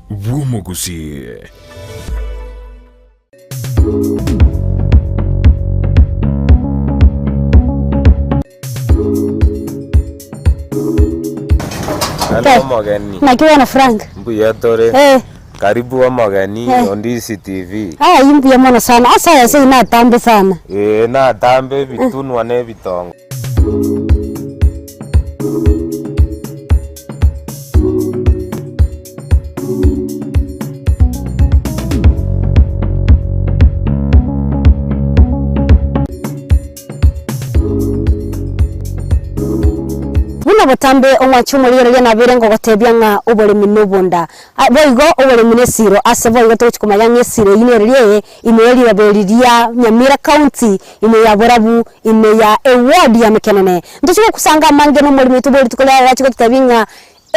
bw'omogusii. Hello omogeni. Naki bono Frank? Mbuya tore. Eh. Karibu omogeni Eh. Ondisi TV. Aye mbuya mono sana. Ase aya ase natambe sana. Ee natambe ebitunwa na ebitongo. Buna botambe omwanche omorigereria nabeire ngogotebia ng'a oboremi nobonda. Boigo oboremi nesiro ase boigo togochia komanya ng'a esiro eyio nereria eye ime ye riroba eri ria Nyamira County ime ya Borabu ime ya eward ya Mekenene. Ntochie gokosanga amange nomoremi oito bwe rituko riaye agache gototebia ng'a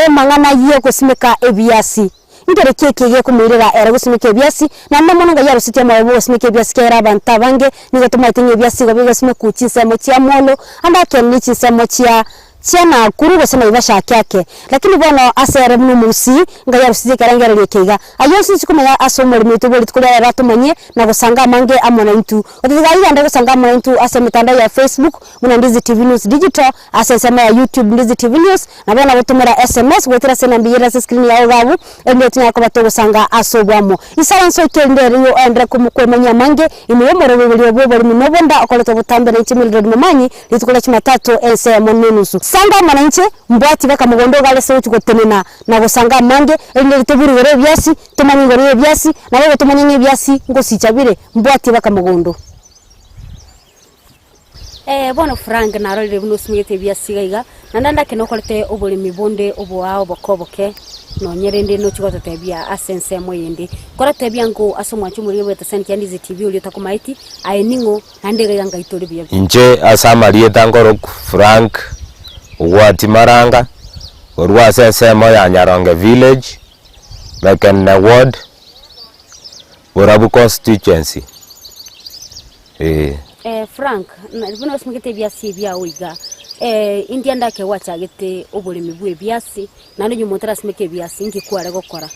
emang'ana y'ogosimeka ebiasi. Nkere ki eke gekomoirera ere gosimeka ebiasi? Naende mono ngai arusetie omoyo bw'ogosimeka ebiasi kera abanto abange nigo tomaete ng'a ebiasi igo bigosimekwa chinsemo chia molo, ande ake ne chinsemo chia chia Nakuru gose Naivasha ake ake. Lakini bono ase ere buna omogusii, ngai arusetie ekerengererio eke iga. Ayio onsi inche komanya ase omoremo oito bwe rituko riaye ratomanyie na gosanga amange amo naintwe. Gotatiga ayio ande gosanga amo naintwe ase emetandao ya Facebook buna Ndizi TV News Digital, ase ensemo ya YouTube Ndizi TV News, Nabo nagotomera sms goetera ase enamba eyio ere ase escreen yao iga abwo, erinde tonyare koba togosanga ase oboamo. Isaranso eke erinde erio oenderere kwemanyia amange ime y'omoroberio bw'oboremi na obonda okoretwa botambe na inche Mildred Momanyi rituko ria Jumatatu ense eyemo na enusu. Sanga amo nainche, mbwati baka mogondo iga are ase gochia gotenena na gosanga amange, erinde ritoburugere ebiasi, tomanye igoro y'ebiasi, naboigo tomanye ng'a ebiasi ngosicha bire, mbwati baka mogondo. Ee, bono Frank, narorire buna osimegete ebiasi iga iga, naende ndake nokorete oboremi bonde oboao oboke oboke, nonye rende nochia gototebia ase ensemo eyende. Koratebia ng'o ase omwancho omoriri bw'etasani kia Ndizi TV oria otakomaeti, aye ning'o, naende iga iga ngai tore buya buya. Inche ase amarieta nkorokwa Frank Ogwati Maranga, korwa ase ensemo ya Nyaronge Village, Mekenne Ward, Borabu Constituency, ee. Eh, Frank, na buna osimegete ebiasi ebiao iga, eh, india ndake gwachagete oboremi bwa ebiasi, naende onye omonto arasimeke ebiasi, inki kware gokora?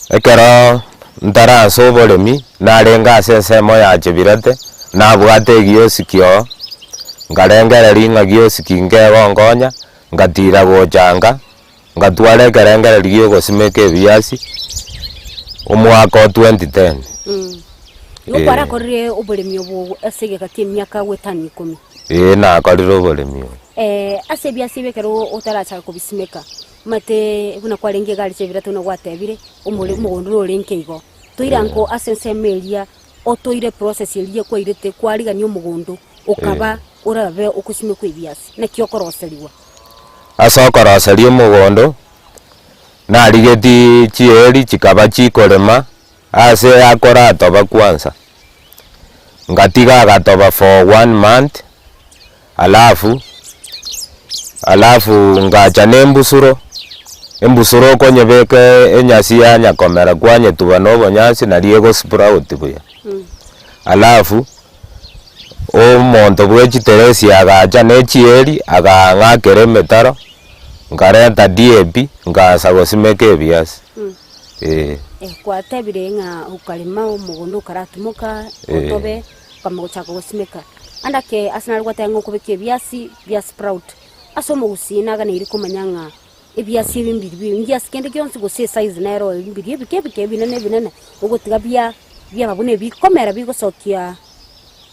Ekero ntaraase oboremi, narenge ase ensemo ya Chebirate, nabwate egiosiki oo, nkarengereria ng'a giosiki nkegonkonya, ngatira gocha nka, ngatwara ekerengererio gia ogosimeka ebiasi, omwaka o 2010. Igo kwarakorire oboremi obo ase egeka ki'emiaka goetania ikomi? Ee, nakorire oboremi obo. Ase ebiasi ebi ekero otarachaka kobisimeka, omanyete buna kwarenge egari chi'ebirato buna gwatebire, omore omogondo norenge igo. Toire nko ase ensemo eria, otoire process eria kwairete kwarigania omogondo, okaba orabe ogosimekwa ebiasi, naki okoroserigwa? Ase okoroseria omogondo, narigetie chieri chikaba chikorema ase akoratoba kwanza, ngatiga agatoba for one month, alafu alafu ngacha na embusuro, embusuro okonyebeka enyasi yanya komera kwanyetuba na obonyansi naria ego sprout buya, alafu. Omonto bwe chiteresi agacha ne chieri, akaang'akera emetaro, nkarenta DAP, nkaansa gosimeka ebiasi, eh. Gwatebire ng'a okarema omogondo okaratimoka otobe okamanya gochaka gosimeka. Ande ake ase nare gwateba ng'a okobeka ebiasi bia sprout, ase omogusii naganeire komanya ng'a ebiasi ebi mbiri bi ngiasi kende gionsi gose esize nero eri mbiri ebike ebike ebinene ebinene ogotiga bia. Biaba buna ebikomera bigosokia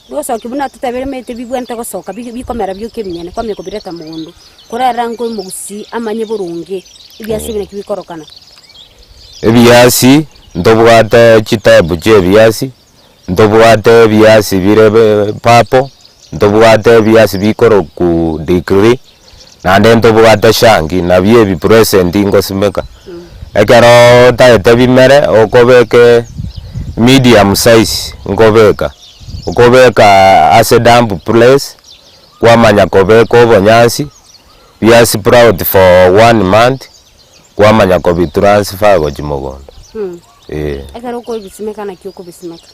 bigosokia buna totebere emete bibwenerete gosoka bi bikomera bioka ebinyene kwamanya kobireta mogondo. Korarora nko omogusii amanye boronge ebiasi ebi naki bikorokana. Ebiasi ntobwate chitype chia ebiasi, ntobwate ebiasi bire purple, ntobwate ebiasi bikorokwa degree, naende ntobwate shangi nabio ebi present ngosimeka. Ekero otagete bimere okobeke medium size nkobeka, okobeka ase damp place, kwamanya kobeka obonyansi, bia sprout for one month, kwamanya kobi transfer gochia mogondo, eh. Ekero okobisimeka naki okobisimeka?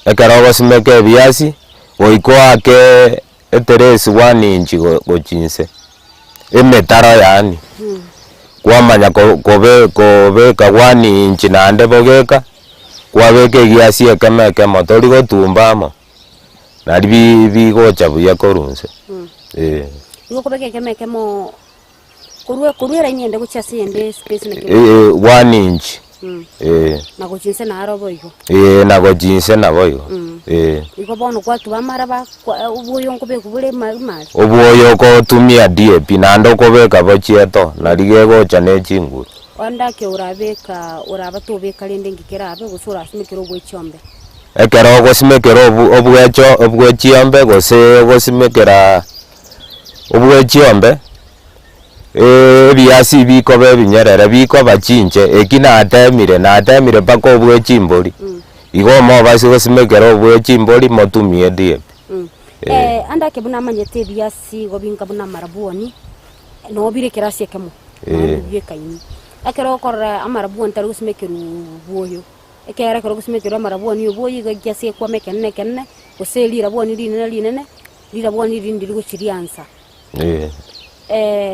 Ekero ogosimeka ebiasi, goika oake Eteresi one inch gochia inse, emetaro yaani. Kwamanya ko- kobe kobeka one inch naende bogeka, kwabeka egiasi ekemo ekemo tori gotumba amo, nari bi bigocha buya korwa inse, eh. Igo okobeka ekemo ekemoo korwa korwa eraini ende gochia ase eyende space naki Eh, one inch, eh. Na gochia inse naro boigo. Ee, na gochia inse naboigo, ee. Igo bono kwatuba amaraba kwa obwoyo nkobekwa bore imari. Obwoyo okotumia DAP naende okobeka bochieto nari gegocha ne chinguru. Onde ake orabeka oraba tobeka rende inki kerabe gose orasimekere obwechiombe. Ekero ogosimekera obu obwecho obwechiombe gose ogosimekera obwechiombe. Ebiasi bikoba ebinyerere, bikoba chinche, eki natemire, natemire mpaka obwe chimbori, igo omobasi gosimekera obwe chimbori motumie DAP. Eh. Ande ake buna amanyete ebiasi igo binga buna amarabuoni, noo bire ekerasi ekemo, noo biekaini. Ekero okorora amarabuoni tari gosimekerwa bwoyo, ekiagera ekero ogosimekerwa amarabuoni obwoyo igo ekiasi gekwama ekenene ekenene, gose rirabuoni rinene rinene, rirabuoni rinde rigochi riansa.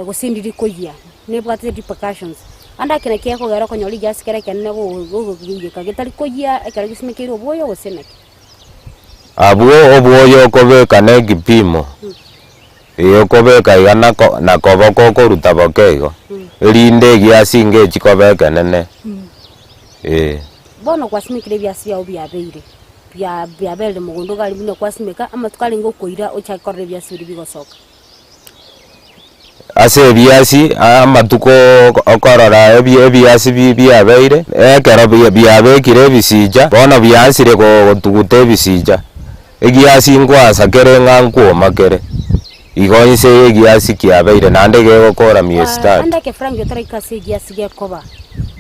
Gose ndiri koyia, nebwate repercussions. Ande ake naki gekogera okonyora egiasi kere ekenene gogoiyeka getari koyia ekero gesimekeire obwoyo gose naki? Abwo obwoyo okobeka na ekipimo, eh okobeka iga nako nakoboko okoruta boke igo, erinde egiasi ngechi koba ekenene, eh. Bono gwasimekire ebiasi biago biabeire. Bia biaberire mogondo iga aria buna kwasimeka, amatuko arenge okoira ochake korora ebiasi biria bigosoka. Ase ebiasi, amatuko okorora ebi ebiasi bi biabeire, ekero bia biabekire ebisicha, bono biansire gotuguta ebisicha, egiasi nkoansa kere ng'a nkwoma kere, igo inse ya egiasi kiabeire naende gegokora miezi tatu. Ande ekefrangi otaraika ase egiasi gekoba,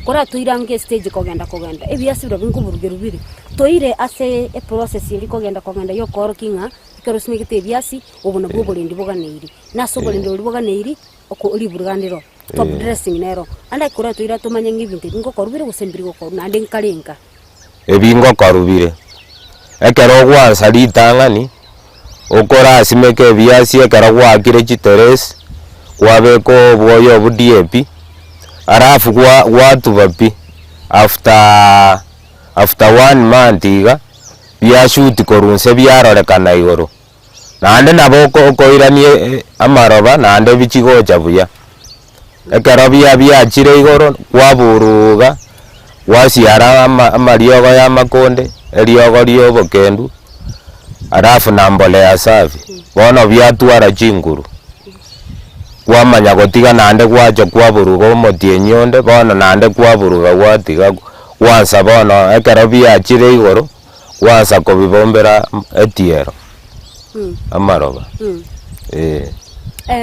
koratoire ange estage kogenda kogenda, ebiasi biria nkoburugerwa bire. Toire ase eprocess eria kogenda kogenda yokoorokia ng'a ekero osimegete ebiasi, obo nabwo oborendi boganeiri. Na ase oborendi oria boganeiri, oko riburuga ndiro, top dressing nero. Ande ekero oratoire tomanye ng'a ebinto ebi ngokorwa bire gose mbiri gokorwa naende nkarenga. Ebi ngokorwa bire, ekero ogwansa ritang'ani, okorasimeke ebiasi ekero gwaakire chiteresi, kwabeka obwoyo obwo DAP, alafu gwa gwatuba pi, after. After one month iga, biashuti korwa inse biarorekana igoro. Naende nabo oko okoirania amaroba naende bichi gocha buya. Ekero bia biachire igoro, kwaburuga, gwasiara ama amariogo ya amakonde, eriogo ria obokendu, alafu na mbolea safi, bono biatwara chinguru. Kwamanya gotiga naende gwacha kwaburuga omotienyi onde, bono naende kwaburuga gwatiga gwansa bono ekero biachire igoro, gwansa kobibombera etiero, amaroba, eh.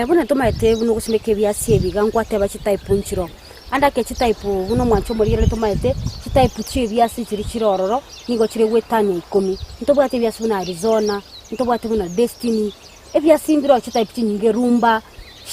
Buna tomaete buna ogosimeka ebiasi ebi iga nkwateba chitype nchiroo, ande ake chitype buna omwancho omorigereri tomaete, chitype chia ebiasi chiria chire ororo, nigo chire goetania ikomi. Ntobwate ebiasi buna Arizona, ntobwate buna Destiny, Ebiasi mbireo chitype chinyinge, rumba,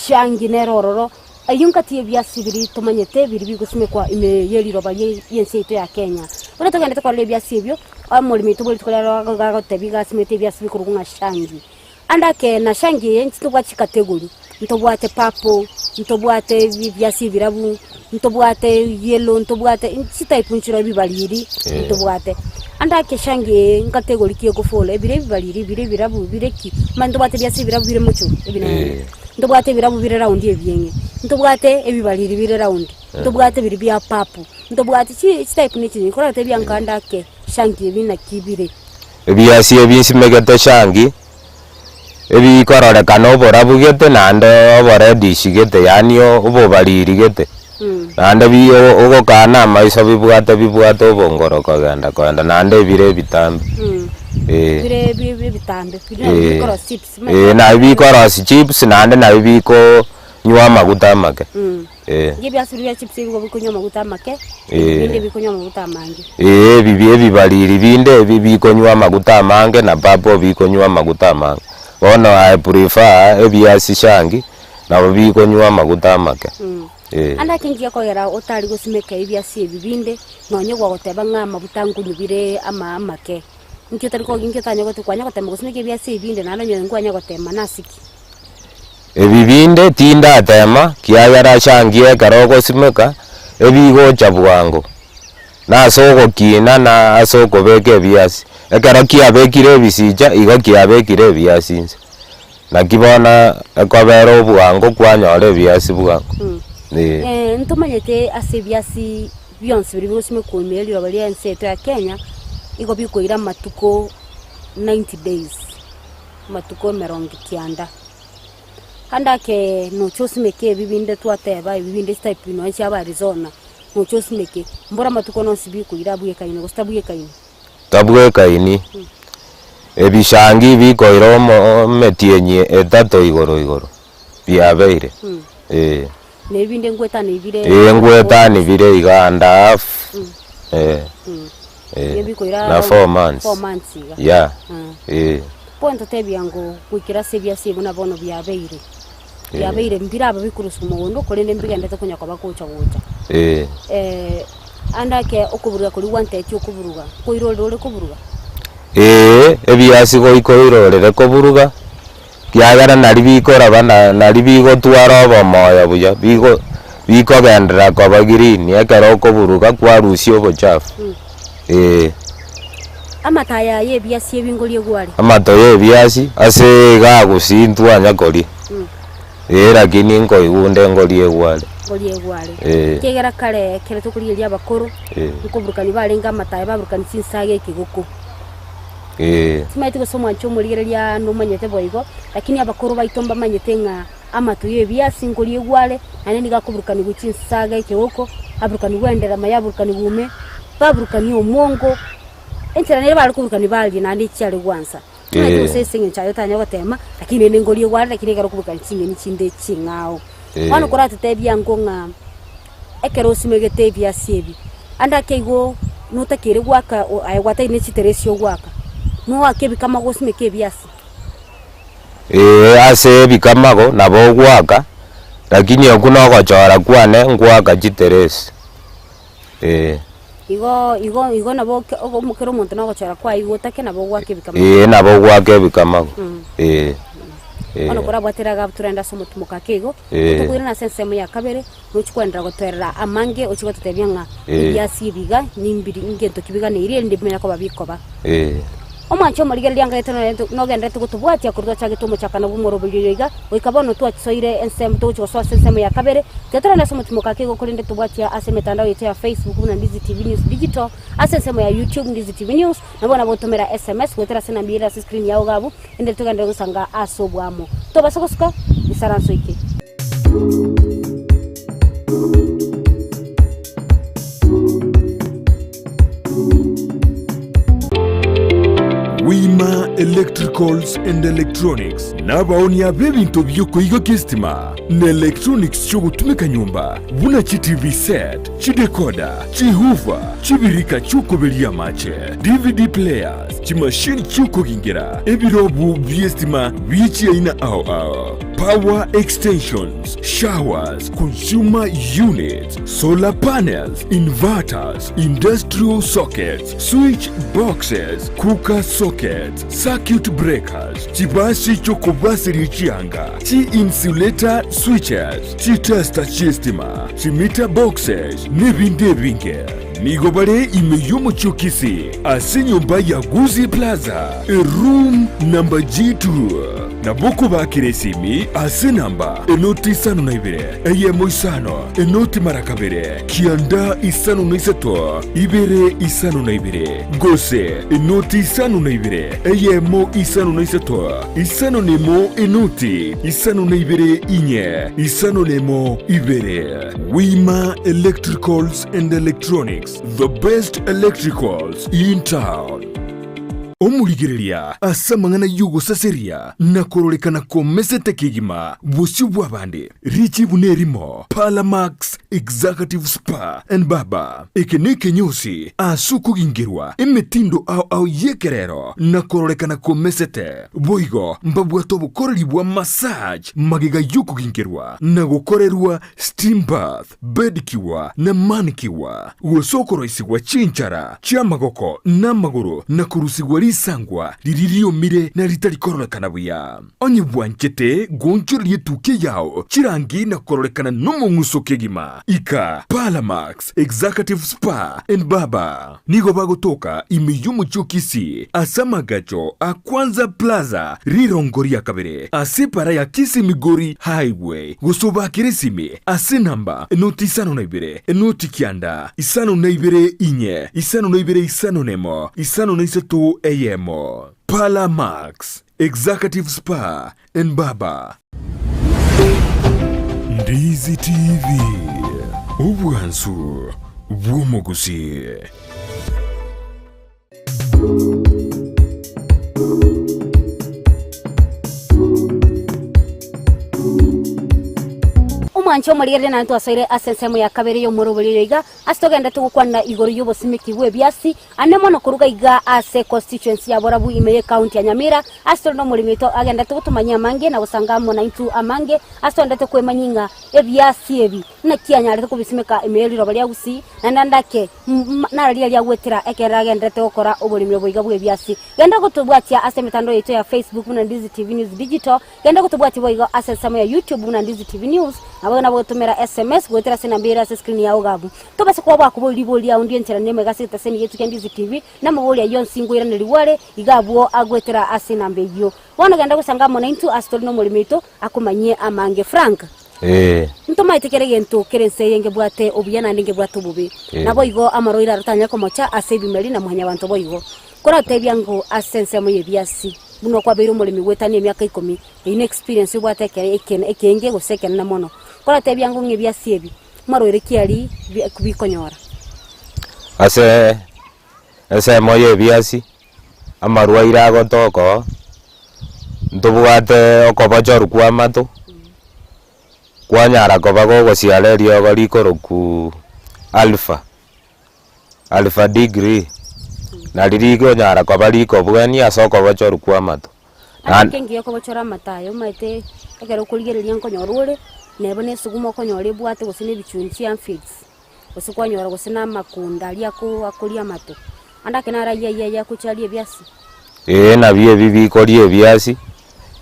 shangi nere ororo. Eyio ngati y'ebiasi biria tomanyete biria bigosimekwa ime ye riroba rie ri'ense yaito ya Kenya. Bono togenderete korora ebiasi ebio, omoremi oito bwe rituko riaro agotebia iga asimete ebiasi bikorokwa ng'a shangi. Ande ake na shangi eye intwe ntobwate chikategori, ntobwate purple, ntobwate ebiasi ebirabu, ntobwate yellow, ntobwate chitype nchire ebibariri ntobwate. Ande ake shangi eye nkategori ki ekofollow, ebire ebibariri, bire ebirabu, bire ki, manya ntobwate ebiasi ebirabu bire mochoro ebinene, ntobwate ebirabu bire round ebieng'e, ntobwate ebibariri bire round, ntobwate biria bia purple, ntobwate chi chitype ne chinyinge, korende tebia nka ande ake shangi ebi naki bire. Ebiasi ebi nsimegete shangi, ebikororekana oborabu gete naende oboredish gete yaani obobariri gete, naende bi ogokana amaiso bibwate bibwate obongoro kogenda kogenda naende ebire ebitambe eh. Bire bi- bi- ebitambe, bire nabio bikorosia chips, Eh, nabi bikorosia chips naende nabi bikonywa amaguta amake. Eh. Inche ebiasi biria bia chips nigo bikonywa amaguta amake, Eh. ebinde bikonywa amaguta amange. Ee, ebi ebibariri binde ebi bikonywa amaguta amange na purple bikonywa amaguta amange. Bono I prefer ebiasi shangi nabo bikonywa amaguta amake. Eh. Ande ake ngiya kogera otari gosimeka ebiasi ebi binde, nonye gwagoteba ng'a amaguta nkonywa bire ama amake. Inki otari ko inki otanya gote kwanya gotema gosimeka ebiasi ebi binde naende onye nkwanya gotema nase ki? Ebi binde tindatema, kiagera ashangie ekero ogosimeka, ebigocha bwango, na ase ogokina na ase okobeka ebiasi. Ekero kiabekire ebisicha, igo kiabekire ebiasi inse. Naki bono ekobera obwango kwanyora ebiasi bwango, ee. Ntomanyete ase ebiasi bionsi biria bigosimekwa ime ye riroba ria ense yaito ya Kenya, igo bikoira amatuko 90 days, amatuko emerongo kianda. Ande ake nocha osimeke ebi binde twateba ebi binde chitype nonya chiaba Arizona, nocha osimeke, mbora amatuko nonsi bikoira abwekaine gose tabwekaini. Tabwekaini, ebishangi bikoira omo emetienyi etato igoro igoro, biabeire, eh. Na ebi binde ngwetani bire. Ee ngwetani bire iga and a half, eh, eh, Bikoira na four months, four months iga. yeah, eh. Bono totebia ng'o goikera ase ebiasi ebi buna bono biabeire, biabeire mbiraba bikorusia mogondo korende mbigenderete konya koba gocha gocha. Eh. Ande ake okoburuga koria gwantetie okoburuga, nkoirorere ore koburuga? Ee, ebiasi goika oirorere koburuga, kiagera nari bikoraba na nari bigotwara obomoyo buya, bigo bikogenderera koba green ekero okoburuga kwarusia obochafu, ee. Amato aya y'ebiasi ebi ngoriegwa are? Amato y'ebiasi, ase iga gusii ntwanya koria, ee lakini nkoigwa nde ngoriegwa are. Ngoriegwa are. Ee. Ekiagera kare ekero tokorigereria abakoro, nkoburukania barenge amato aya baburukania chinsaga ekegoko. Ee. Timanyeti gose omwancha omorigereria nomanyete boigo, lakini abakoro baito mbamanyete ng'a amato y'ebiasi nkoriegwa are, naende nigo akoburukanigwa chinsaga ekegoko, aburukanigwe enderema yaburukanigwa ume, baburukanie omwongo, enchera nere bare koburukania baria naende chiare gwansa. Timanyeti gose ase eng'encho aye otanyare gotema, lakini rende nkoriegwa are lakini ekero okoburukania ching'eni chinde ching'ao. Bono koratotebie ango ng'a ekero osimegete ebiasi ebi, ande ake igo notakeire goaka aye gwataine chiteresi ogoaka, noake ebikamago osimeke ebiasi. Ee, ase ebikamago nabo ogoaka, lakini okwo nogochora kwane ngoaka chiteresi, ee. Igo igo igo nabo oke ogo kera omonto nogochora kwaye igo otake nabo ogoaka ebikamago. Ee, nabo ogoaka ebikamago, ee, ee. Bono korabwate rigabu torende ase omotumoka ake igo, Ee. tokoirana ase ensemo ya kabere, nochia koenderera gotoerera amange ochie gototebia ng'a Ee. ebiasi ebi iga nimbiri ngento ki biganeiri erinde bimanye koba bikoba. Ee. Omwanche omorigereria angaete nonya nogendererete gotobwatia korwa twachagete omochakano bw'omoroberio oyo iga, goika bono twasoire ensemo togochia gosoa ase ensemo ya kabere, tiga torende ase omotimoka ake igo korende tobwatia ase emetandao yaito ya Facebook buna Ndizi TV News Digital, ase ensemo ya YouTube Ndizi TV News, nabo nabotomera SMS goetera ase enamba ere ase screen yao iga abwo, Inde togenderere gosanga ase oboamo. Tobasa gosuka isaranso eke. Wima Electricals and Electronics nabaonia b'ebinto bi'okoigokia esitima na electronics chi'ogotumeka nyomba buna chi TV set, chidecoder, chihoofer, chibirika chi'okoberia amache, DVD players, chimashini chi'okogingera, ebirobu bi'estima bie chiaina ao ao, power extensions, showers, consumer units, solar panels, inverters, industrial sockets, switch boxes, cooker sockets, circuit breakers, chibasi chi'okobaseria chianga, chi-insulator switches, chitester chi'estima, chimeter boxes, nebinde ebinge. Nigo bare ime y'omochie o Kisii, ase enyomba ya Gusii Plaza, eroom number G2. Nabo okobakera esimi ase enamba enoti isano na ibere, eyemo isano, enoti mara kabere, kianda isano na isato, ibere isano na ibere, gose enoti isano na ibere, eyemo isano na isato, isano na emo enoti isano na ibere inye, isano na emo ibere. Wima Electricals and Electronics, the best electricals in town. Omorigereria ase amang'ana y'ogosaseria na kororekana komesete kegima bosio bw'abande, richibu nerimo, Parlamax Executive Spa and Barber. Eke nekenyosi ase okogingerwa emetindo ao ao y'ekerero na kororekana komesete. Boigo mbabwate obokoreri bwa massage magega y'okogingerwa na gokorerwa steam bath, pedicure na manicure, gose okoroisigwa chinchara chi'amagoko na amagoro na korusigwa risase. risangwa riria riomire na ritari kororekana buya. Onye bwanchete goonchoreria etukia yao chirangi na kororekana nomong'uso kegima, ika Parlamax Executive Spa and Barber. Nigo bagotoka ime y'omochie o Kisii ase amagacho a Kwanza Plaza rirongo ria kabere ase epara ya Kisii Migori Highway gose obakere esimi ase enamba enoti isano na ibere enoti kianda isano na ibere inye isano na ibere isano nemo isano na isato eyemo. Parlor Max Executive Spa and Barber. Ndizi TV, obwansu bw'omogusii. Omwanche omorigereria naende twasoire ase ensemo ya kabere y'omorobori oyo iga, ase togenderete gokwana igoro y'obosimeki bw'ebiasi, Ande mono koruga iga ase constituency ya Borabu ime ye county ya Nyamira, ase tore nomoremi oito agenderete gotomanyia amange na gosanga amo naintwe amange, ase togenderete kwemanyia ng'a ebiasi ebi naki anyarete kobisimeka ime ye riroba ria Gusii, naende ande ake naro riria riagwetera ekero agenderete gokora oboremi obo iga bw'ebiasi. Genda gotobwatia ase emetandao yaito ya Facebook buna Ndizi TV News Digital, genda gotobwatia boigo ase ensemo ya YouTube buna Ndizi TV News, naboigo nabo gotomera SMS goetera ase enamba ere ase screen yao iga abwo. Tobase koba bwakoboria ribori riao ndie enchera nemo egase egetaseni giaito kia Ndizi TV, na amabori ayio onsi nkoiranerigwe are iga abwo agoetera ase enamba eyio. Bono genda gosanga amo naintwe ase tore nomoremi oito akomanyie amange. Frank. Ee. Ntomaete kera egento kere ense eye ngebwate obuya naende ngebwate obobe. Ee. Naboigo amarwaire aro tanyare komocha ase ebimeri na mwanyabanto boigo. Koratebia ng'o ase ensemo y'ebiasi, buna okwabeire omoremi goetania emiaka ikomi, eyio ne experience obwate ekere ekene ekenge gose ekenene mono. Koratebia ng'o ng'a ebiasi ebi, marwaire ki aria bi bikonyora? Ase ensemo y'ebiasi, amarwaire agotoka oo, ntobwate okobochorwa kwa amato, kwanyara koba gogosiara eriogo rikorokwa alpha. Alpha degree, nari rikonyara koba rikobwania ase okobochorwa kwa amato. Ase ki engiya okobochora amato aya omanyete ekero okorigereria nkonyora ore, neba na esuguma okonyora ebwate gose na ebichunchi aphids, gose kwanyora gose na amakunda aria ako akoria amato, ande ake naro aywo aywo aywo agochia aria ebiasi. Ee nabio ebi bikoria ebiasi,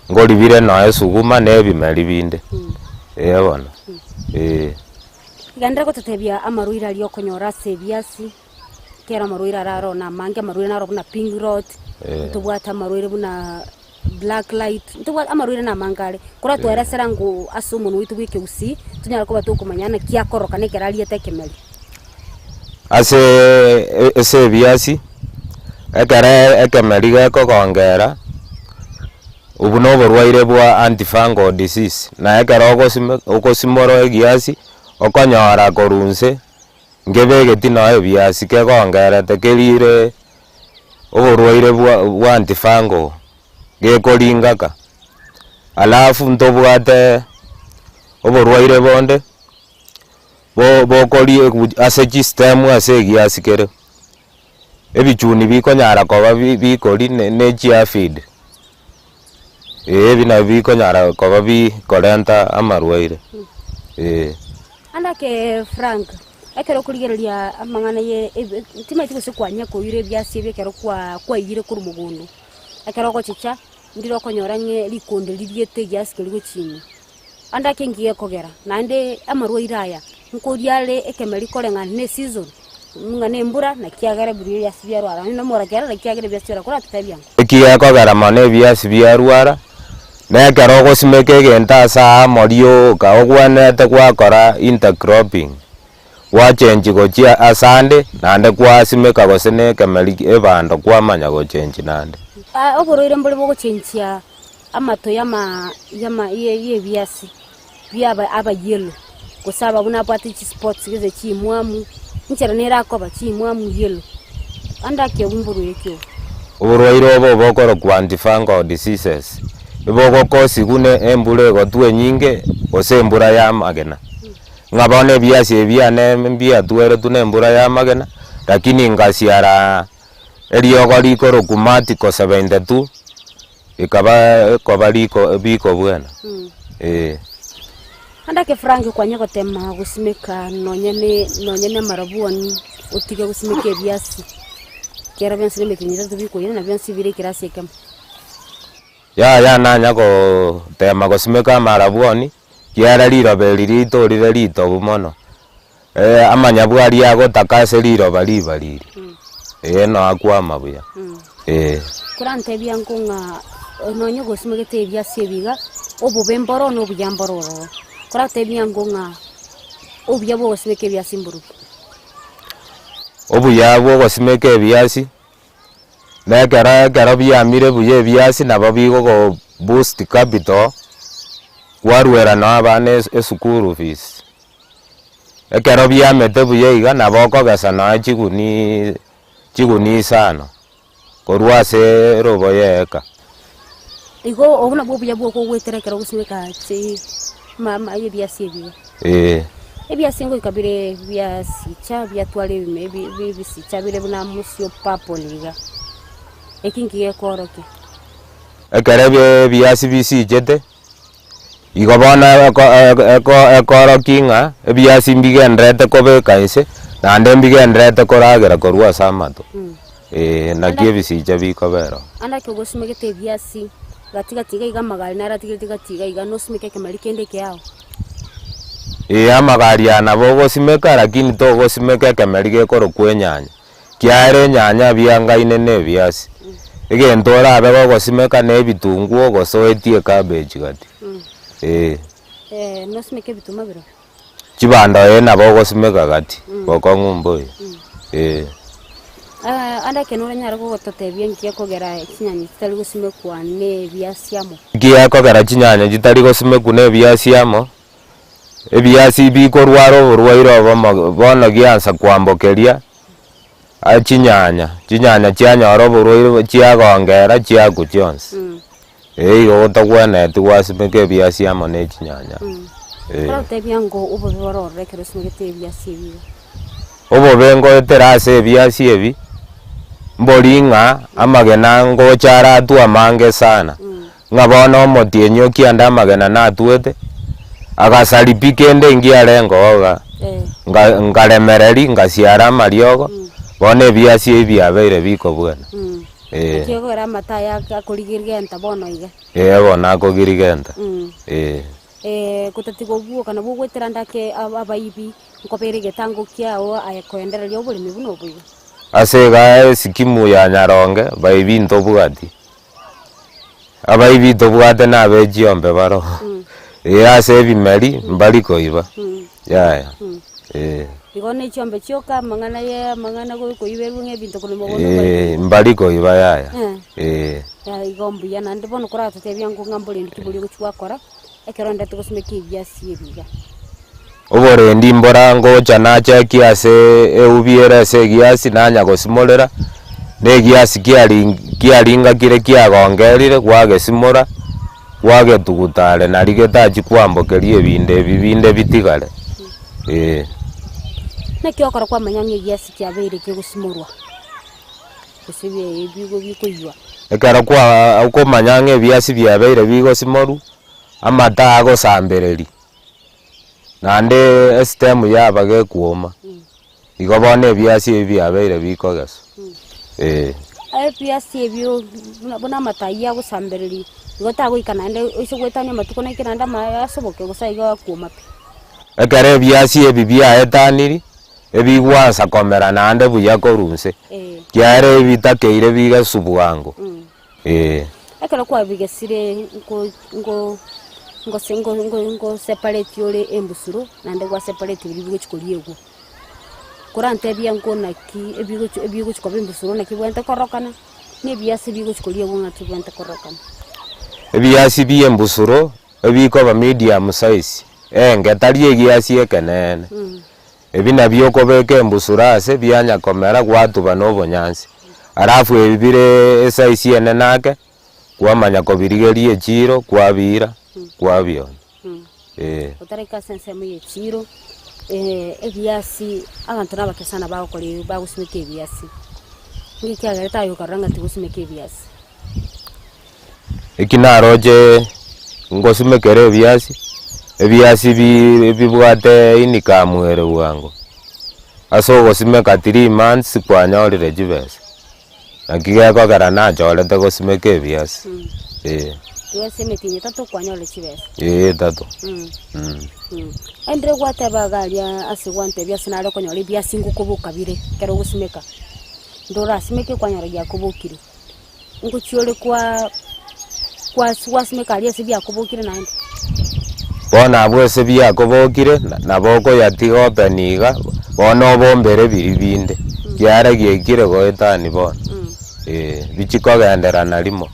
nkori bire nonya esuguma na ebimeri binde, ee bono, ee. Genderera gototebia amarwaire aria okonyora ase ebiasi, ekiagera amarwaire aro aro namange, amarwaire naro buna pink rot, ntobwate amarwaire buna black light, ntobwate amarwaire namange are. Koratweresera ng'o ase omonwa oito bwa ekegusii, tonyare koba tokomanya naki akorokana ekero ariete ekemeri. Ase ase ebiasi, ekere ekemeri gekogongera. Obwo noborwaire bwa antifungal disease, na ekero ogosime ogosimora egiasi, okonyora korwa inse, nkebegeti nonya ebiasi kegongerete kerire oborwaire bwa bwa antifungal, gekoringaka. Alafu ntobwate oborwaire bonde, bo bokoria ase chistem ase egiasi kere. Ebichuni bikonyara koba bi bikori ne ne chiafid, eh ebi nabio bikonyara koba bikorenta amarwaire, eh. Ande ake Frank, ekero okorigereria amang'ana ye ebe timanyeti gose kwanya koira ebiasi ebi ekero kwa kwaiyire korwa mogondo, ekero ogochicha, ndire okonyora ng'e rikonde ririete egiasi keria gochia ime. Ande ake nki gekogera, naende amarwaire aya, nkoria are ekemeri koreng'ana ne eseason, ng'a na embura, naki agere buna ebiasi biarwara, onye nomorakera naki agere ebiasi biarwara, koratotebie ang'o? Eki gekogera mono ebiasi biarwara, na ekero ogosimeka egento ase aamo rioka ogwenerete gwakora intercropping, gwachenchi gochia ase ande, naende gwasimeka gose na ekemeri ebando kwamanya gochenchi naende. Oborwaire mbore bogochenchia amato y'ama y'ama y'ebiasi biaba aba yellow, gose aba buna abwate chispots gose chimwamu, enchera nere akoba chimwamu yellow, ande ake obwo mborwaire ki obwo? Oborwaire obo bokorokwa antifungal diseases, ebogokosigu ne embura egotwa enyinge gose embura ya amagena. Ng'a bono ebiasi ebi biane mbiatweretwe na embura ya amagena, lakini ngasiara eriogo rikorokwa matiko 72. Ekaba ekoba riko bikobwena, ee. Ande ake Frank kwanya gotema gosimeka nonye ne nonye na amarabwoni otige gosimeka ebiasi. Ekiagera bionsi nemetienyi etato bikoira, na bionsi bire ekerasi ekemo. Yaya nanya goteema gosimeka amarabwoni, kiagera riroba eri riaito rire ritobu mono, amanyabwa aria agotaka ase riroba ribariri, ee noakwama buya, ee. Korantebia nko ng'a nonye gosimegete ebiasi ebi iga, obobe mboro na obuya mboro ororo. Koratebia nko ng'a obuya bwa ogosimeka ebiasi mborubi. Obuya bwa ogosimeka ebiasi. Na ekero ekero biamire buya ebiasi nabo bigogo boost capital, kwaruera noo abana eschool fees. Ekero biamete buya iga nabo okogesa nonya chiguniiii chigunia isano, korwa ase erobo ya eeka. Igo obwo nabwo obuya bwoko ogoetera ekero ogosimeka chi ma ma ebiasi ebi iga. Eeh. Ebiasi ngoika bire biasicha biatwara ebime ebi ebisicha bire buna mosio purple iga, eki nki gekoorokia? Ekero ebie ebiasi bisichete, igo bono eko eko ekoorokia ng'a ebiasi mbigendererete kobeka inse, naende mbigendererete koragera korwa ase amato, eh, naki ebisicha bikobera oo. Ande ekero ogosimegete ebiasi, gati gati iga iga amagari naro atigerete gati iga iga nosimeke ekemeri kende ekeao. Ee amagari aya nabo ogosimeka lakini togosimeka ekemeri gekorokwa enyanya, kiagera enyanya biangaine na ebiasi. Egento orabe gogosimeka na ebitunguo gose oetie ecabbage gati, eh. Nosimeke ebituma birobio? Chibando ee nabo ogosimeka gati, bokong'u mboiyo, eh. Ande ekero oranyare gogototebia nki gekogera chinyanya chitari gosimekwa na ebiasi amo? Nki gekogera chinyanya chitari gosimekwa na ebiasi amo? Ebiasi bikorwara oborwaire obomo bono giansa kwambokeria chinyanya, chinyanya chianyora oborwaire chiagongera chiakwa chionsi. Ee igo gotagwenereti gwasimeka ebiasi amo ne chinyanya, ee. Korotebia ng'o obobe bore ororo ekero osimegete ebiasi ebi iga? Obobe ngoetera ase ebiasi ebi, mbori ng'a amagena ngocha aratwe amange sana, ng'a bono omotienyi okiande amagena natwete, agasari pi kende ngiarenge oo igaa, nga nkaremereri ngasiara amariogo, bono ebiasi ebi biabeire bikobwena, eh. Naki okogera amato aya akorigerigenta bono iga? Ee bono akogirigenta, ee. Gotatiga obwoka nabwo ogwetera ande ake abaibi. Nkobeere egetango kiao aye koendereria oboremi buna obo iga. Ase iga esikimu ya nyaronge baibi ntobwati, abaibi tobwate nabe chiombe baro, ee ase ebimeri mbari koiba, yaya ee. Igo ne chiombe chioka amang'ana ye amang'ana go koiberwa ng'a ebinto korwa mogondo Ee, mbari koiba. mbari koiba yaya, ee. Yaya igo mbuya naende bono koratotebia ng'o ng'a mborendi ki boria ogochia gwakora. Ekero ndete gosimeka ebiasi ebi iga. Oborendi mbora ngocha nachekia ase eubi ere ase egiasi nanya gosimorera, na egiasi kiaring kiaringakire kiagongerire gwagesimora, gwagetuguta are nari getachi kwambokeria ebinde ebi binde bitigare, eh. Naki okora kwamanya ng'a egiasi kiabeire kegosimorwa, gose ebigo bikoiywa. Ekero kwa okomanya ng'a ebiasi biabeire bigosimorwa, amato agosambereria, naende esitemu yaba gekwoma, igo bono ebiasi ebi biabeire bikogeswa, eh. Ebiasi ebio buna buna amato ayio agosambereria, igo tagoika naende oise goetania amatuko naike naende ama asoboke gose igo akwoma pi. Ekero ebiasi ebi biaetaniri, ebigwansa komera naende buya korwa inse, ekiagera ebitakeire bigesu bwango, ee. Ekero kwabigesire nko nko ngose nko nko nko separate ore embusuro naende gwa separate biria bigochi koriegwa. Korantebie nko naki ebigochi ebigochi koba embusuro naki bwenerete korokana, na ebiasi bigochi koriegwa ng'aki bwenerete korokana. Ebiasi bia embusuro, ebikoba medium size, enge tari egiasi ekeneene. Ebi nabio okobeka embusuro ase bianya komera gwatuba na obonyansi. Alafu ebi bire esaisi enene ake, kwamanya kobirigeria echiiro kwabiira kwabionia, eh. Otaraika ase ensemo ya echiiro, ebiasi abanto nabake sana bagokora bagosimeka ebiasi. Nki kiagerete aye okarora ng'a tigosimeka ebiasi? Eki naroche ngosimekera ebiasi, ebiasi bi bibwate income ere bwango, ase ogosimeka three months kwanyorire chibesa. Naki gekogera nachorete gosimeka ebiasi, eh. Igo ase emetienyi etato kwanyorire chibesa. Ee etato. Endire gwateba iga aria ase gwantebia ase nare okonyora ebiasi ngokoboka bire ekero ogosimeka, ndorasimeke kwanyora giakobokire, ngochia ore kwa kwasi gwasimeka aria ase biakobokire naende. Bono abwo ase biakobokire, nabo okoyatiga open iga, bono obombere biria binde, kiara giaikire goetani bono, eh, bichia kogenderana rimo,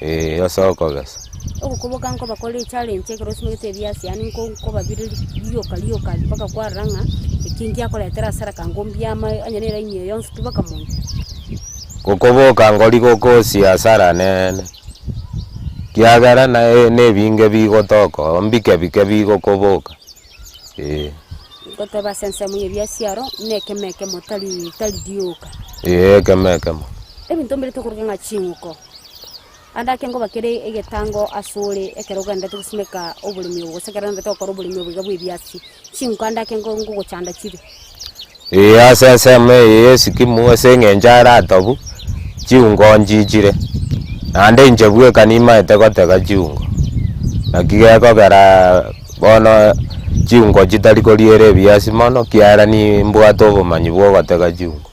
eh, ase okogesa. Ogokoboka nkoba kore echallenge ekero osimegete ebiasi yaani nko nkoba bire rioka rioka mpaka kwarora ng'a eki ngiakoretera hasara kango mbiama onye na eraini eye yonsi pi mpaka monto. Gokoboka nkori gokosia hasara nene, kiagera naye na ebinge bigotoka oo mbike bike bigokoboka, eh. Ngoteba ase ensemo ya ebiasi aro, na ekemo ekemo tari tari rioka. Ee ekemo ekemo. Ebinto mbire tokoroka ng'a ching'uko. Ande ake nkoba kere egetango asore ekero ogenderete gosimeka oboremi obo, gose ekero ogenderete gokora oboremi obo iga bw'ebiasi, chinko ande ake nko nkogochanda chire. Ee ase ensemo eye ya esikimu ase eng'encho are atobu, chiungo nchichire, naende inche bweka nimaete gotega chiungo, naki gekogera bono chiungo chitari koriera ebiasi mono, kiagera nimbwate obomanyi bwa ogotega chiungo.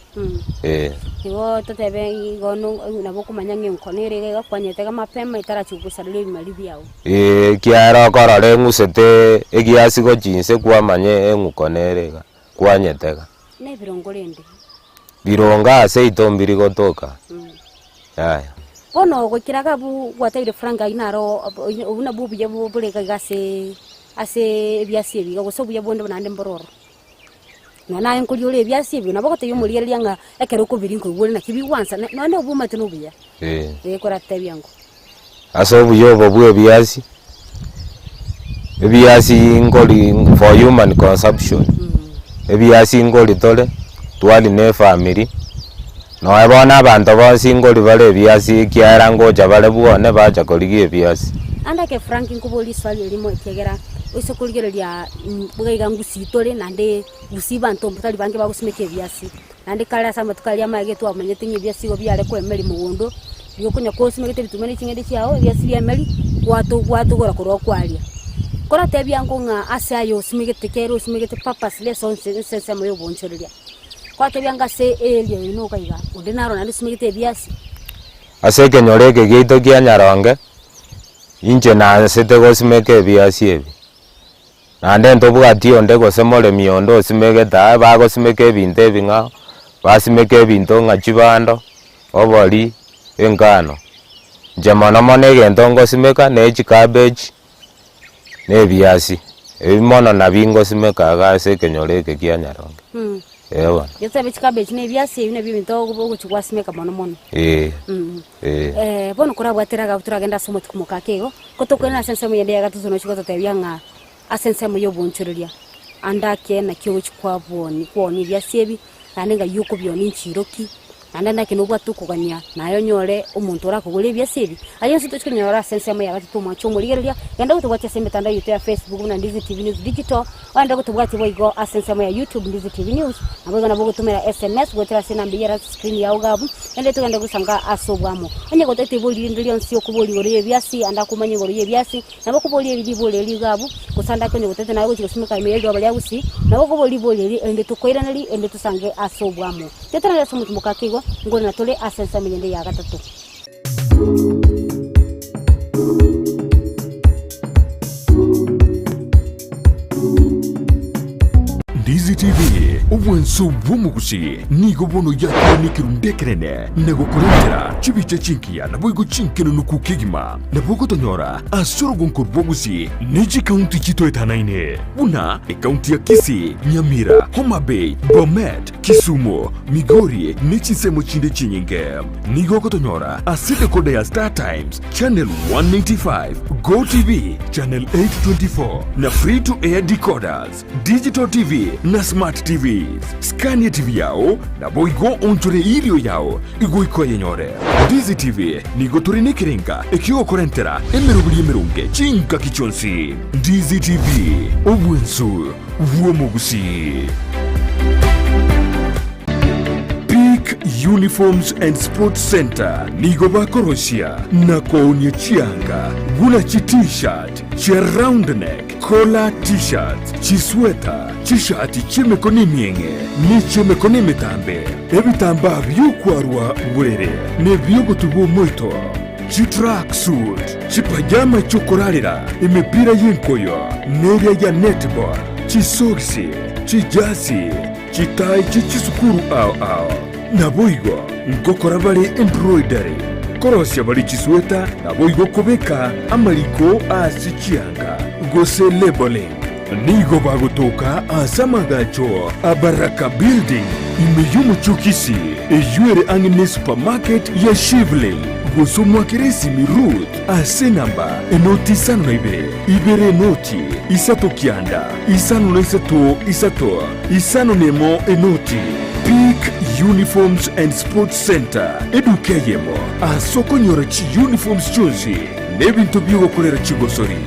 Ee. Igo totebe igo no nabo okomanya ng'a enko nere iga iga kwanyetega mapema etarachi gogosareria ebimari biago. Ee, ekiagera okorora eng'usete egiasi gochia inse kwamanya eng'uko nere iga, kwanyetega. Na ebirongo rende? Birongo ase seito mbiri gotoka, yaya. Bono goikera iga abwo gwatebirie Frank ayio naro obwo nabwo obuya bore iga iga ase ase ebiasi ebi iga gose obuya bonde naende mboro ororo. Nonya naye nkoria ore ebiasi ebio, nabo ogotebia omorigereria ng'a ekero okobiria nkoigwa ore naki bigwansa, na nonya obomate na obuya. Ee. Ee koratebia ng'o. Ase obuya obo bwa ebiasi, ebiasi nkori for human consumption, ebiasi nkori tore, twari na efamiri, nonya bono abanto bonsi nkori bare ebiasi ekiagera ngocha bare bwone bacha korigia ebiasi. Ande ake Frank nkoborie riswali erimo ekiagera oise korigereria iga iga ngusii tore naende gusii banto tari bange bagosimeka ebiasi. Naende kare ase amatuko aria amaye twamanyete ng'a ebiasi igo biare koemeria mogondo, igo okonya kosimegete ebituma ne ching'ende chiago, ebiasi biaemeria, gwato gwatogora korwa kwaria. Koratebia ango ng'a ase aye osimegete kere osimegete purposely ase onsi ase ensemo ya oboonchoreria, kwatebia anga ase area eye noka iga, onde naro naende osimegete ebiasi. Ase ekenyoro eke giaito kia Nyaronge, inche nansete gosimeka ebiasi ebi. Naende ntobwati onde gose moremi onde osimegete aa, bagosimeka ebinto ebing'ao, basimeka ebinto ng'a chibando, obori, engano. Inche mono mono egento ngosimeka ne chicabbage, na ebiasi, ebi mono nabio ngosimeka iga ase ekenyoro eke kia Nyaronge, eh bono. Gose chicabbage na ebiasi ebi nabio ebinto ogochi gwasimeka mono mono. Eeh. Eeh. Bono korabwatera iga toragende ase omotuko mokake igo, ko tokoirana ase ensemo yende ya gatato nochia gototebia ng'a ase ensemo ya oboonchoreria, ande ake naki ogochia kwabwoni kwonia ebiasi ebi, naende ng'ai okobionia inchiro ki, naende ande ake nobwate okogania naye onyore omonto orakogore ebiasi ebi. Ayio onsi tochia konyora ase ensemo ya gatato omwanche omorigereria, genda gotobwatia ase emetandao yaito ya Facebook buna Ndizi TV News Digital, Ogende gotobwatia boigo ase ensemo ya YouTube Ndizi TV News, naboigo nabo ogotomera SMS goetera ase enamba eyio ere ase screen yao iga abwo, naende togende gosanga ase obwamo. Onye gotagete ibori rinde rionsi okoboria igoro y'ebiasi, ande akomanya igoro y'ebiasi, nabo okoboria eri ribori eri iga abwo, gose ande ake onye gotagete naye gochia gosimeka ime y'eriroba ria gusii, nabo okoboria ribori eri erinde tokoiranerie erinde tosange ase obwamo. Toetanane ase omotimoko ake igo, nkorina tore ase ensemo eyende ya gatato. Ndizi TV, obwanso bw'omogusi, nigo bono yakire nekerundu ekenene na gokorentera chibicha chingiya naboigo chinkenenuku kegima. Nabo ogotonyora ase orogonko rwa Gusii ne chikaunti chitoetanaine buna ekaunti ya Kisii, Nyamira, Homa Bay, Bomet, Kisumu, Migori ne chinsemo chinde chinyinge. Nigo ogotonyora ase decoder ya Star Times, channel 195, Go TV, channel 824, na free to air decoders, digital TV na smart TVs. Scan TV yao naboigo onchore erio yao igoika oyenyore. Ndizi TV nigo tore nekerenga ekiogokorentera emeroberi emeronge chingaki chionsi. Ndizi TV, obwensu bw'omogusii. Pick Uniforms and Sports Centre nigo bakorosia na koonia chianga buna chi T-shirt, chia round neck, collar T-shirts, chisweta, chishati chi'emekono emieng'e ne chi'emekono emetambe, ebitambaa bi'okwarwa borere na ebi'ogotubwa omoito, chitracksuit, chipajama chi'okorarera, emepira y'enkoyo na eria ya netball, chisogisi, chijasi, Chitai chie chisukuru ao ao. Naboigo ngokora bare embroidery, korosia bare chisweta, naboigo kobeka amariko ase chianga, gose labelling. Nigo bagotoka ase amagacho a Baraka Building ime y'omochie o Kisii, eyio ere ang'e ne supermarket ya Shivling, gose omoakere esimi Ruth ase enamba enoti isano na ibere, ibere enoti, isato kianda, isano na isato isato. Isano nemo enoti, Peak Uniforms and Sports Centre, eduka eyemo ase okonyora chiuniforms chionsi na ebinto bi'ogokorera chigosori.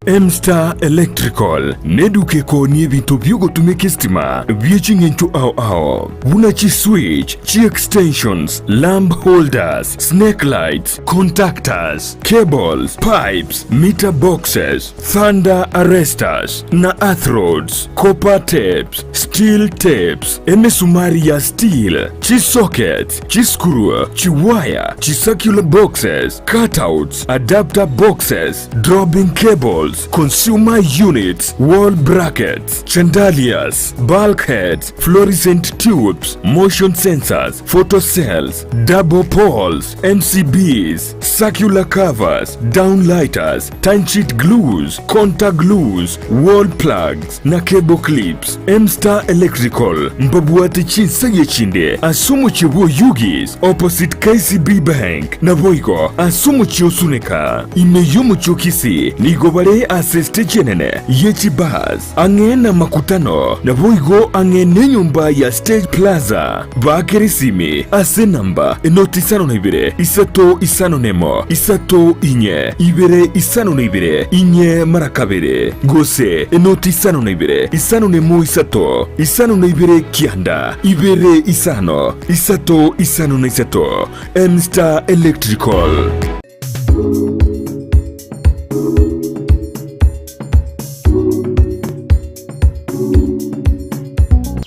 M-Star Electrical neduka ekoonia ebinto bi'ogotumeka esitima bie ching'encho ao ao buna chiswitch, chiextensions, lamp holders, snake lights, contactors, cables, pipes, meter boxes, Thunder arresters na earth rods, copper tapes, steel tapes, emesumari ya steel, chisockets, chiscrew, chiwaya, chicircular boxes, cutouts, adapter boxes, dropping cables, consumer units, wall brackets, chandeliers, bulkheads, fluorescent tubes, motion sensors, photocells, double poles, MCBs, circular covers, downlighters, timesheet glues, contact glues, wall plugs na cable clips. M-Star Electrical mbabwate chinsegi echinde ase omochie bw'Oyugis opposite KCB Bank naboigo ase omochie o Suneka. Ime y'omochie o Kisii nigo bare ase estage enene ye chibus ang'e namakutano naboigo ang'e nenyomba ya Stage Plaza. Baakere esimi ase enamba enoti 52 3 51 3 4 2 52 4 mara kabere, gose enoti 52 51 3 52 9 2 5 3 5 3. M-Star Electrical.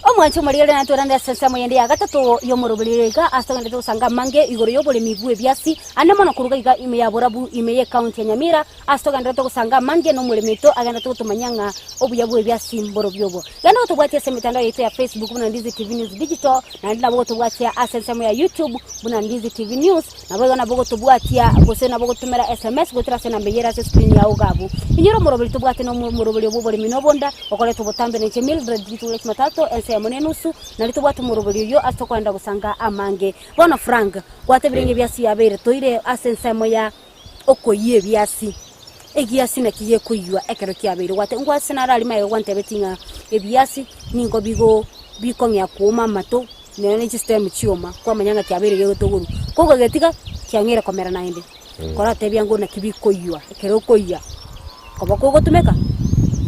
Omwanchi omorigereria natwerande ase ensemo yende ya gatato y'omoroberio iga ase togenderete gosanga amange igoro y'oboremi bw'ebiasi ande mono koruga iga ime ya Borabu ime y'ecounty ya Nyamira ase togenderete gosanga amange na omoremi oito agenderete gotomanyia ng'a obuya bw'ebiasi mborobio obo. Genda gotobwatia ase emetandao yaito ya Facebook buna Ndizi TV News Digital naende nabo gotobwatia ase ensemo ya YouTube buna Ndizi TV News Naboigo nabo gotobwatia, gose nabo gotomera sms goetera ase enamba eyio ere ase escreen yao iga abwo. Inyora omoroberi tobwate na omoroberi bw'oboremi na obonda, okoretwa obotambe na inche Mildred rituko ria Jumatatu ensa eyemo na enusu, nario tobwate omoroberi oyio ase tokoenda gosanga amange. Bono Frank, gwatebire ng'a ebiasi biabeire toire ase ensemo ya okoyia ebiasi, egiasi naki gekoiywa ekero kiabeire gwate ngwase naro aria magega gwantebetie ng'a ebiasi nigo bigo bikong'ea kooma amato. Nonya ne chisitemu chioma, kwamanya ng'a kiabeire gegotogorwa. Kogogetiga, kiang'eire komera naende. Koratebia ng'o naki bikoiywa, ekero okoiywa, koba kogotumeka,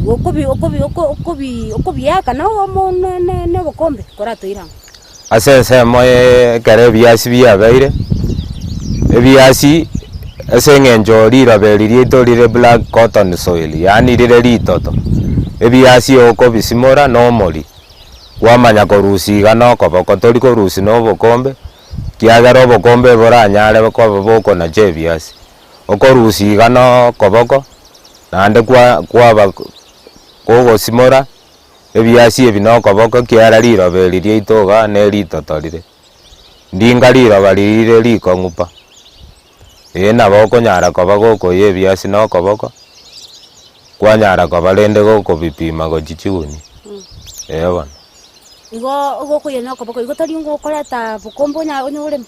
igo okobi okobi oko okobi okobiaka na omo ne ne na obokombe, koratoire ang'o. Ase ensemo ekero ebiasi biabeire, ebiasi ase eng'encho riroba eri riaito rire black cotton soil yaani rire ritoto, ebiasi okobisimora na omori. Kwamanya korusia iga nokoboko, tori korusia na obokombe, ekiagera obokombe boranyare koba bokonacha ebiasi. Okorusia iga na okoboko, naende kwa kwaba kogosimora ebiasi ebi na okoboko ekiagera riroba eri riaito igaa na eritoto rire. Ndinga riroba riria rire rikong'u pa, eh nabo okonyara koba gokoiywa ebiasi na okoboko. Kwanyara koba rende gokobipima gochia chigunia, ee bono. Igo ogokoiyana okoboko igo tari ngokoreta bokombe onya onye oreme.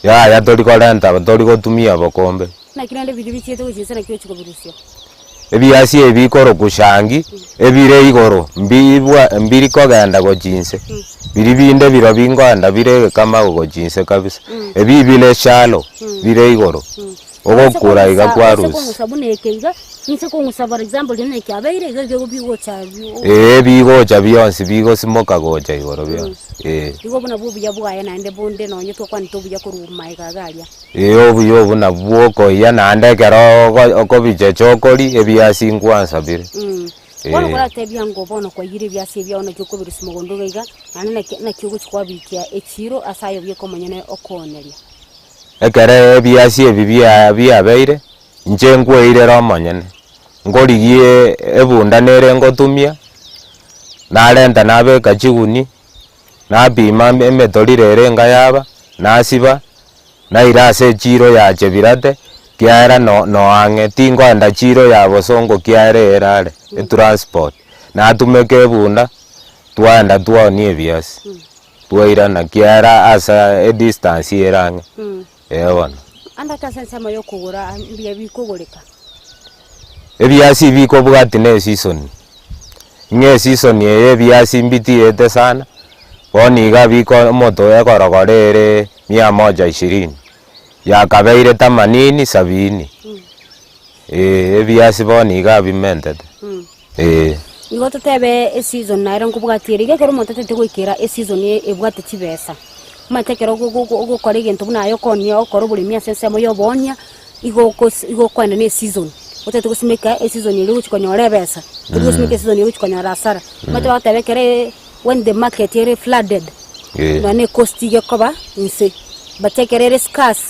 Yaya tori korenta tori gotumia bokombe. Naki rende biria bichiete gochia inse naki ochia kobirusia. Ebiasi ebi bikorokwa shangi, ebire igoro mbibwa mbiri kogenda gochia inse, biria binde biro binkoenda bire egekamago gochia inse kabisa, ebi bire shallow, bire igoro. Ogokura iga kwarusia. Kong'usa buna eke iga, inse kong'usa for example riria kiabeire iga iga bigocha Ee bigocha bionsi bigosimoka gocha igoro bionsi, ee. Igo buna bwo obuya bwaye naende bonde nonye twakwanete obuya korwa maega iga aria. Ee obuya obwo nabwo bwokoiyia naende ekero ogo okobichecha okoria ebiasi nkwansa bire. Bono Ee. koratebia ng'o bono kwaiyire ebiasi ebi ao naki okobirusia mogondo iga iga, naende naki naki ogochia kwabiikia echiiro ase aye obieka omonyene okooneria. Ekero ebiasi ebi bia biabeire, inche nkweirere omonyene, nkorigie ebunda nere ngotumia, narenta nabeka chiguni, napima emetoriro ere enga yaba, nasiba, naira ase echiro ya Chebirate, kiagera no noang'e tinkoenda chiro ya bosongo kiagera ere are, etransport. Natumeka ebunda, twaenda twaonia ebiasi. Twairana kiara ase edistance ere ang'e, ee bono. Ande ake ase ensemo y'okogora mbuya bikogoreka. Ebiasi bikobwati na eseason, ng'a eseason eye ebiasi mbitiete sana, bono iga biko omoto ekorogoro ere mia moja ishirini, yakabeire themanini sabini, eh ebiasi bono iga bimentete. Ee. Igo totebe eseason nere nkobwatia ere, iga ekero omonto atagete goikera eseason ebwate chibesa, omanyete ekero ogo ogokora egento buna aye okoonia okore oboremi ase ensemo ya oboonia, igo okos igo okoenda na eseason, otagete gosimeka eseason eria ogochi konyora ebesa, tori gosimeka eseason eria ogochi konyora hasara. Omanyete bagoteba ekere when the market ere flooded, Ee. nonya na ecost iga ekoba inse, but ekero ere scarce,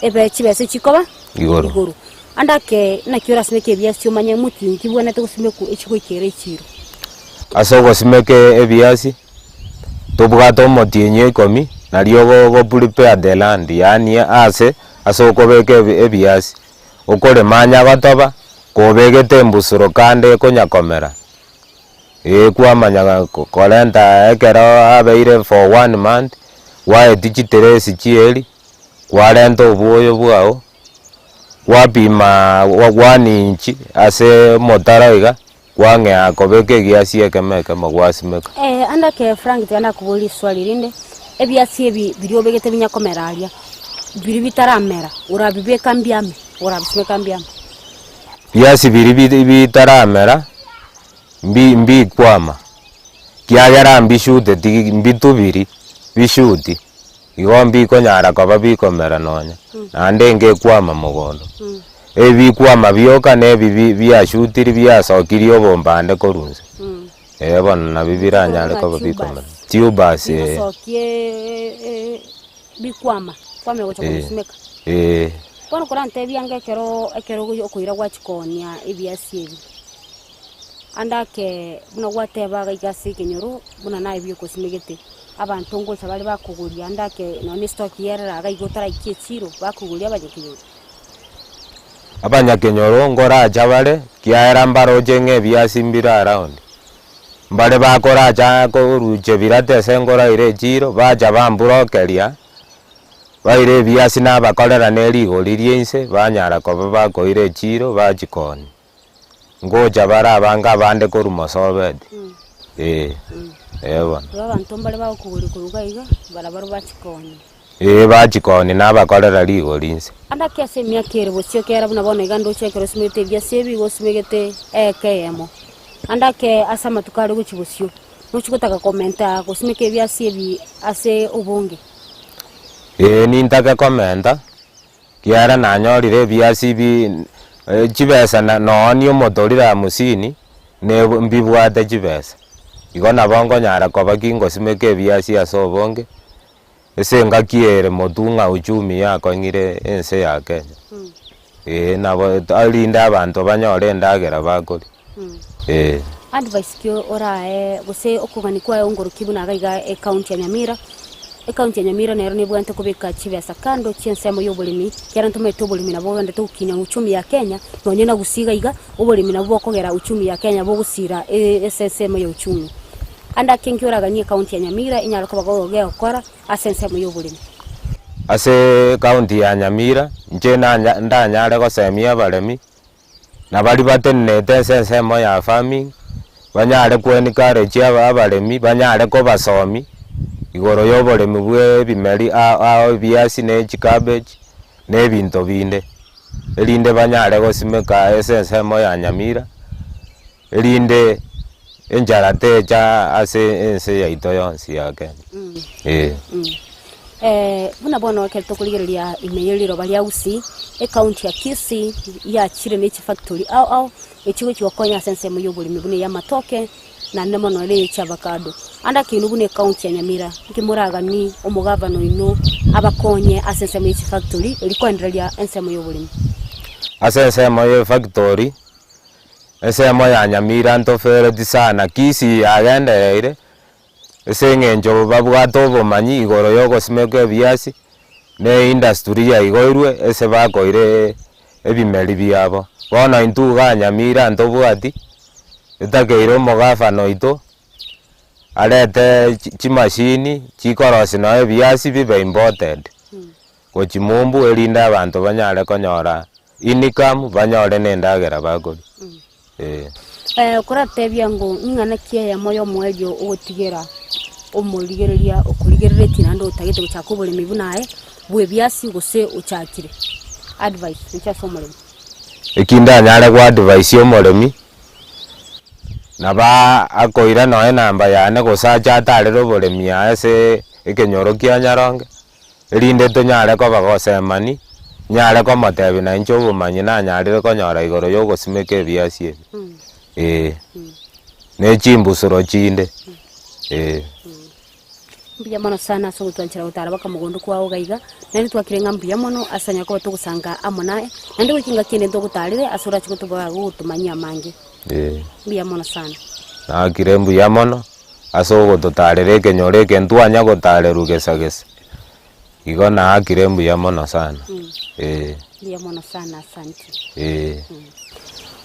ebe chibesa echikoba Igoro. igoro. Ande ake, naki orasimeke ebiasi omanye moti inki bwenerete gosimekwa echi goikera echiiro. Ase ogosimeka ebiasi, tobwate omotienyi o ikomi, nario ogo ogo prepare the land yaani ase ase okobeka ebi ebiasi, okorema anya gotoba, kobegete embusuro kande ekonya komera, eh kwamanya korenta ekero abeire for one month, gwaetia chitresi chieri, kwarenta obwoyo bwao. Gwapima one inch ase omotaro iga, kwang'ea kobeka egiasi ekemo ekemo gwasimeka. Ande ake Frank tiga nakoborie riswali rinde, ebiasi ebi biria obegete binya komera aria, biria bitaramera, orabibeka mbiame, orabisimeka mbiame? Biasi biria bi bitaramera, mbi mbikwama, kiagera mbishuteti mbitubiri, bishuti. Igo mbikonyara koba bikomera nonya, naende ngekwama mogondo. Ebikwama bioka na ebi bi biashutiri biasokirie obombande korwa inse, eh bono nabio biranyare koba bikomera. Tubers eh. Bigosokie bikwama, kwamanya gocha kobisimeka. Eh. Bono korantebie ange ekero ekero okoira gwachia koonia ebiasi ebi, ande ake buna gwateba iga iga ase ekenyoro, buna naye biokosimegete. Abanto ngocha bare bakogoria ande ake nonya ne stock yerera iga igo otaraikia echiro, bakogoria abanyakenyoro. Abanyakenyoro nkoracha bare, kiagera mbaroche ng'a ebiasi mbire around. Mbare bakoracha korucha ebirate ase nkoraire echiro, bacha bamburokeria, baire ebiasi nabakorera ne rigori ria inse, banyara koba bakoira echiro bachikonia. Ngocha bare abange abande korwa Mosobeti, ee, ee bono. Igo abanto mbare bagokogoria korwa iga iga, barabwo bachikonie. Ee bachikonie nabakorera rigori inse. Ande ake ase emiaka ere bosio kera buna bono iga ndoche ekero osimegete ebiasi ebi igo osimegete eka eyemo. Ande ake ase amatuko are gochia bosio, nochia gotaka komenta gosimeka ebiasi ebi ase obonge. Ee nintake komenta, Kiagera nanyorire ebiasi bi chibesa na noonie omotoriro hamsini, ne mbibwate chibesa. Igo nabo nkonyara koba kingosimeka ebiasi ase obonge, ase engaki ere motwe ng'a uchumi yakong'ire ense ya Kenya. Eeh nabo erinde abanto banyore endagera bakoria, eh. Advice ki orae gose okogania kwaye ongorokie buna iga iga ecounty ya Nyamira, Ecounty ya Nyamira nero nebwenerete kobeka chibesa kando chi'ensemo y'oboremi, ekiagera ntomaete oboremi nabo bogenderete gokinia uchumi ya Kenya, nonye na Gusii iga iga, oboremi nabwo bokogera uchumi ya Kenya bogosira ase ensemo ya uchumi. Ande ake nki oraganie ecounty ya Nyamira enyare koba gegokora ase ensemo y'oboremi? Ase ecounty ya Nyamira, inche nanya ndanyare gosemia abaremi, na baria batenenete ase ensemo ya farming, banyare ko encourage aba abaremi, banyare kobasomia, igoro ya oboremi bwa ebimeri ao ao ebiasi na echicabbage, na ebinto binde. erinde banyare gosimeka ase ensemo ya Nyamira, erinde enchara techa ase ense yaito yonsi ya Kenya, eh. Buna bono ekero tokorigereria ime ye riroba ria Gusii, ecounty ya Kisii yachire ne chifactory ao ao, echio gochia gokonya ase ensemo ya oboremi buna eya amatoke, naende mono ere eye chi'avacado. Ande akeino buna ecounty ya Nyamira, nki moraganie omogavana oino abakonye ase ensemo ye chifactory erio koendereria ensemo ya oboremi? Ase ensemo ye efactory, ensemo ya Nyamira ntofereti sana, Kisii yagendereire, ase eng'encho babwate obomanyi igoro ya ogosimeka ebiasi, na eindustry yaigoirwe ase bakoire ebimeri biabo. Bono intwe igaa Nyamira ntobwati, etakeire omogavana oito arete chimashini chikorosia nonye ebiasi bibe imported gochia mumbu erinde abanto banyare konyora income banyore na endagera bakoria, eh. Koratebia ng'o ing'ana ki eyemo y'omoerio ogotigera omorigereria okorigereretie naende otagete gochaka oboremi buna aye bw'ebiasi gose ochakire? Advice gochia ase omoremi. Eki ndanyare go advise omoremi, nabo akoira nonye enamba yane gose ache atarere oboremi aye ase ekenyoro kia Nyaronge, erinde tonyare koba gosemani, nyare komotebia na inche obomanyi nanyarire konyora igoro ya ogosimeka ebiasi ebi, eh, ne chimbusuro chinde, eh. Mbuya mono sana ase ogotwanchera gotara baka mogondo kwao iga iga, naende twakire ng'a mbuya mono ase onyare koba togosanga amo naye, naende goika engaki ende ntogotarere ase orache gotoboa gogotomanyia amange. Eh. Mbuya mono sana. Nakire mbuya mono, ase ogototarera ekenyoro eke ntwanya gotarerwa gesa gesa, igo naakire mbuya mono sana, eh. Mbuya mono sana asante. Eh.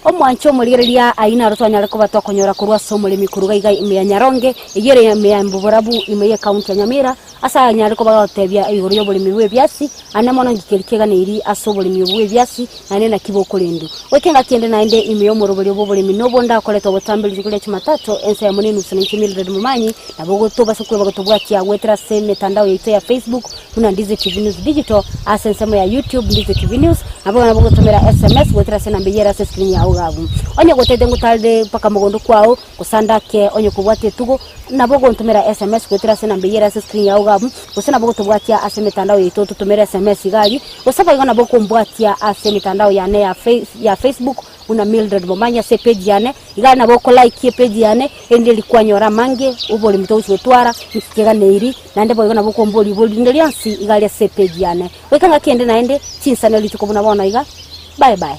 Omwanche omorigereria ayio naro twanyare koba tokonyora korwa ase omoremi korwa iga iga ime ya Nyaronge, eyio ere ime ya Mboborabu ime y'ecounty ya Nyamira, ase anyare koba agotebia igoro y'oboremi bw'ebiasi, ande mono ngikeri keganeiri ase oboremi obo bw'ebiasi, naende naki bokorendwa. Goika engaki ende naende ime y'omoroberio bw'oboremi nobo ndakorete obotambe rituko ria Chumatato, ensa yamo na enusu na inche Mildred Momanyi, nabo gotobasa kweba gotobwatia goetera ase emetandao yaito ya Facebook, buna Ndize TV News Digital, ase ensemo ya YouTube Ndize TV News, nabo nabo gotomera SMS goetera ase enamba eyio ere ase escreen yao iga abwo. Onye gotete ngotarere mpaka mogondo kwao, gose ande ake onye kobwate etugo, nabo ogontomera SMS goetera ase enamba eyio ere ase escreen yao iga abwo, gose nabo gotobwatia ase emetandao yaito ototomere SMS iga aria, gose boigo nabo okombwatia ase emetandao yane ya face ya Facebook buna Mildred Momanyi ase epage yane, Iga nabo okolike epage yane, erinde riria kwanyora amange, oboremi togochia gotwara, inki keganeiri, naende boigo nabo okomboria ribori rinde rionsi iga aria ase epage yane. Goika ngaki ende naende, chinsane rituko buna bono iga, bye bye.